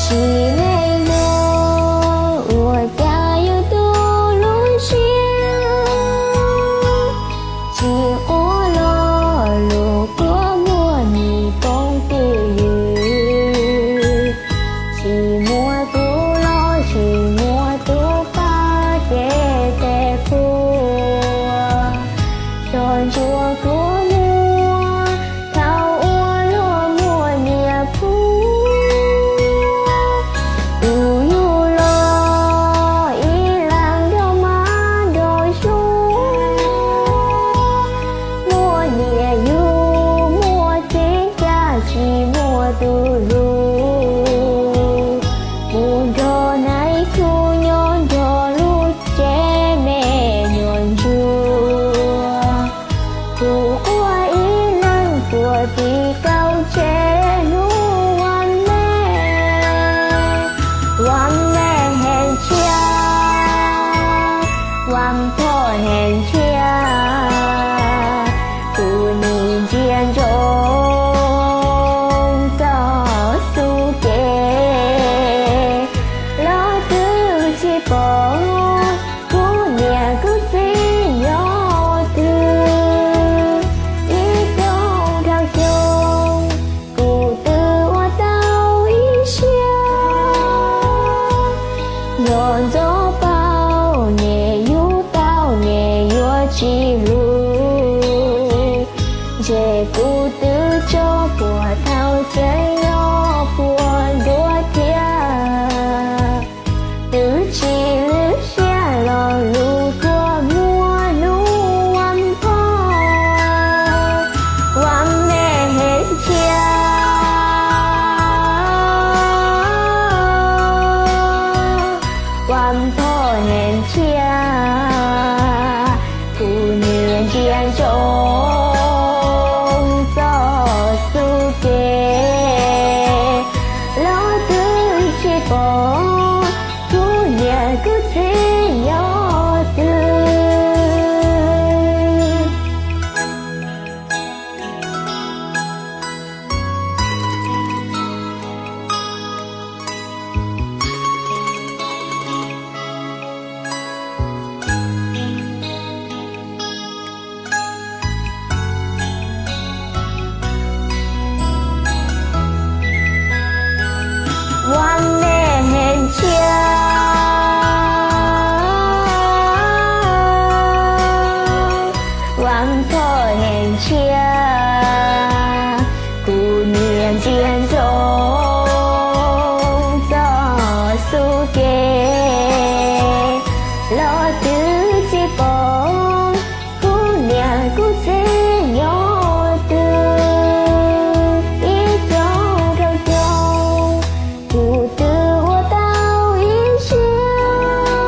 Tsis me no ua cas yus tu lub siab, tsis quaj los lus kua muag nim poob tim yus, tsis muaj tus los tsis muaj tus pab ces tes puag. Tso ntsuag kua muag thaum ua luag muaj niam phuj, tus yug los ib leeg nrog mab nrog suav, muaj niam yug muaj txiv cas tsis muaj tus hlub, mus nrog nais khu nyob nrog lub tsev me nyuam ntsuag. Kuv quaj ib leeg puag tim kaum tsev hnub ua me, ua me heev tshiab, ua phom heev tshiab, tus nim ntsia ntsoov txog xub ke, los twb tsis pom kuv niam kuv txiv nyob twg. Ib xyoos dhau xyoo, kuv twb ua tau ib siab, nco ntsoov paub niam yug tau niam yuav tsis hlub, ntshe kuv twb tso puag thaum tseem nyob puag nruab thiab. Twb tsis lwj siab los lus kua muag hnub ua phom, ua me heev tshiab, ua phom heev tshiab, kuv niam ntsia ntsoov txog xub ke, los twb tsis pom kuv niam kuv txiv nyob twg. Ua me heev tshiab, ua phom heev tshiab, kuv niam ntsia ntsoov txog xub ke, los twb tsis pom kuv niam kuv txiv nyob twg. Ib xyoos dhau xyoo, kuv twb ua tau ib siab,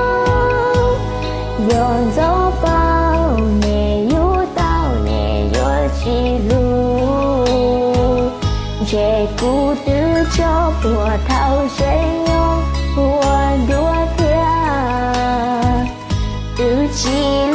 nco ntsoov paub niam yug tau niam yuav tsis hlub, ntshe kuv twb tso puag thaum tseem nyob puag nruab thiab. Twb tsis